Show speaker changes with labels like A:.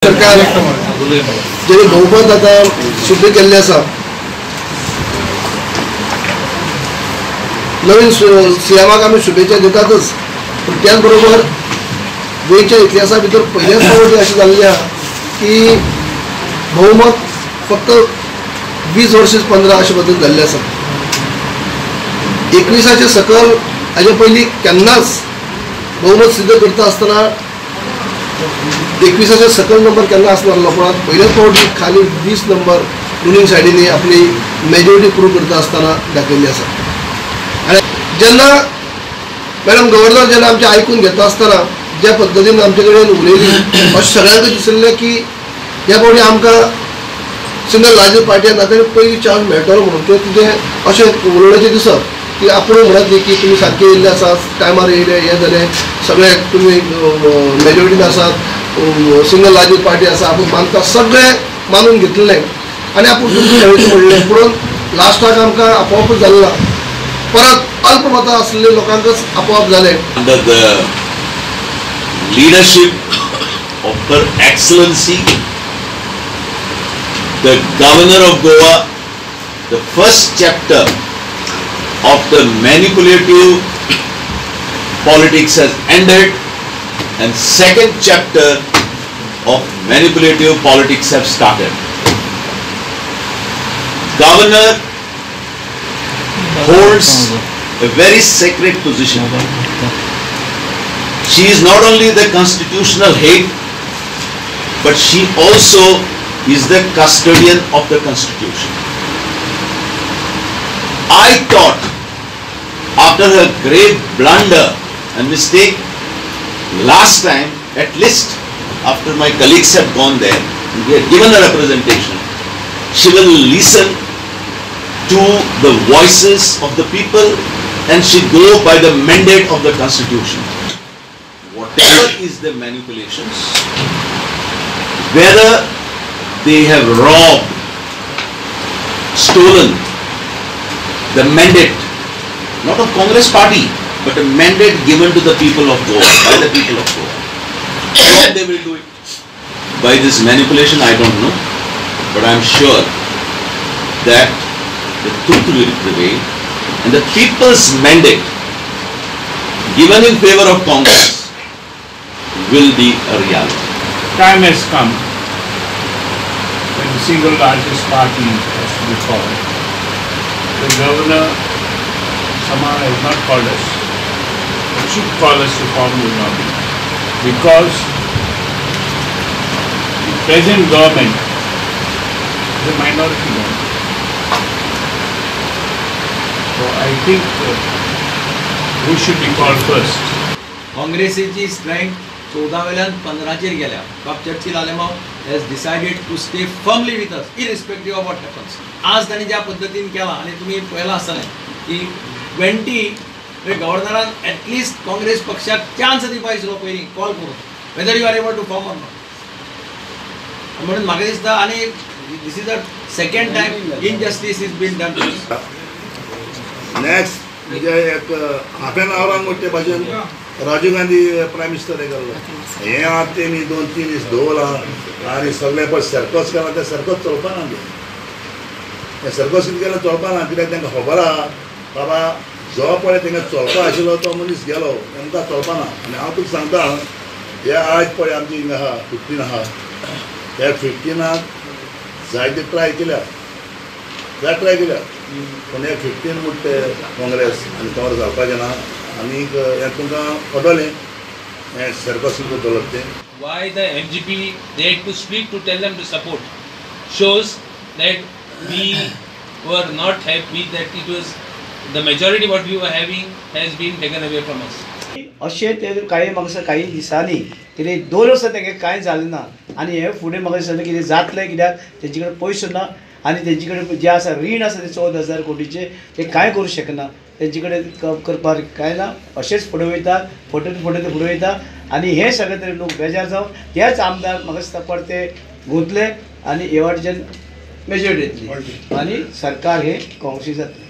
A: सरकार जेणे बहुमत आतां सिद्ध केल्लें आसा, नवीन सीएमाक आमी शुभेच्छा दितातच, पूण त्याच बरोबर गोंयच्या इतिहासा भितर पयल्याच फावटी अशें जाल्लें आहा की बहुमत फक्त 20 वर्सां 15 अशें बदल जाल्लें आसा. 21 सकयल हाजे पयलीं केन्नाच बहुमत सिद्ध करता आसतना 21 सकयल नंबर केन्ना आसनासलो, पूण पयल्याच फावटी खाली 20 नंबर दोनूय सायडींनी आपली मेजॉरिटी प्रूव करता आसतना दाखयल्ली आसा. आनी जेन्ना मॅडम गव्हर्नर जेन्ना आमचें आयकून घेता आसतना ज्या पद्दतीन आमचे कडेन उलयली अशें सगळ्यांक दिशिल्लें की ह्या फावटी आमकां सिंगल लार्जस्ट पार्टी नाजाल्यार पयली चान्स मेळटलो म्हणून ते तुजें अशें उलोवण्याचें दिसप की आपूण म्हणत न्ही की तुमी सारके येयल्ले आसात, टायमार येयले, हें जालें, सगळे तुमी मेजॉरिटीन आसात, सिंगल लार्जस्ट पार्टी आसा, आपूण मानता, सगळें मानून घेतलें आनी आपूण तुमकां मेळटलें म्हणलें. पूण लास्टाक आमकां आपोआपूच जालें ना, परत अल्पमतां आसलेल्या लोकांकच आपोआप जालें.
B: Under the leadership of Her Excellency, the Governor of Goa, the first chapter of the manipulative politics has ended and second chapter of manipulative politics have started. Governor holds a very sacred position. She is not only the constitutional head, but she also is the custodian of the constitution. I thought after her great blunder and mistake last time, at least after my colleagues have gone there and we had given her a presentation, she will listen to the voices of the people and she go by the mandate of the constitution. Whatever is the manipulations, whether they have robbed, stolen the mandate, not of Congress party, but a mandate given to the people of Goa, by the people of Goa. How they will do it? By this manipulation, I don't know, but I am sure that the truth will prevail and the people's mandate given in favor of Congress will be a reality.
C: Time has come when the single largest party has to be called. The governor somehow has not called us, but should call us to form the government, because the present government is a minority government. So I think we should be called first.
D: काँग्रेसीची strength 14 वेल्यान 15 गेल्या. बाब Churchill Alemao has decided to stay firmly with us irrespective of what happens. आज तांणी ज्या पद्दतीन केला आनी तुमी पळयलां आसतलें की 20 गव्हर्नरान एटलिस्ट काँग्रेस पक्षाक चान्स दिवपा दिसलो पयलीं कॉल करून, whether you are able to form or not. म्हणून म्हाका दिसता आनी this is the second time injustice is been done to us.
E: Next म्हणजे एक हाफ एन आवरान मोठे भाशेन राजीव गांधी प्रायम मिनिस्टर हें केल्लो. हें आतां तेमी 2-3 दीस दवरलां आनी सगळें पळय सर्कस केलां, तें सर्कस चलपाना तें. हें सर्कस कितें केलें चलपाना, कित्याक तांकां खबर आहा बाबा जो पळय तांकां चलपा आशिल्लो तो मनीस गेलो, तांकां चलपाना. आनी हांव तुका सांगता, हे आयज पळय आमची हिंगा आहा 15 आहा, ह्या 15 जायते ट्राय केल्या, जाय ट्राय केल्या, पूण हे 15 म्हणटा ते काँग्रेस आनी काँग्रेस जावपाचें ना. आनीक हें तुमकां कळटलें हें सर्कस कितें दवरप तें.
F: Why the MGP they had to speak to tell them to support shows that we were not happy that it was the majority what we were having has been taken away from us.
G: अशें ते कांय म्हाका काही दिसांनी कितें 2 वर्सां तेंगे कांय जालें ना आनी हे फुडें म्हाका दिसता कितें जातलें, कित्याक तेंचे कडेन पयसो ना आनी तेंचे कडेन जे आसा रीण आसा ते 14,000 कोटीचे ते कांय करूं शकना, तेंचे कडेन करपाक कांय ना. अशेंच फुडें वयता, फुडें फुडें फुडें वयता आनी हे सगळे तरी लोक बेजार जावन तेच आमदार म्हाका दिसता परते गुंतले आनी हे वाटेच्यान मेजॉरिटी येतली आनी सरकार हे काँग्रेसी जातलें.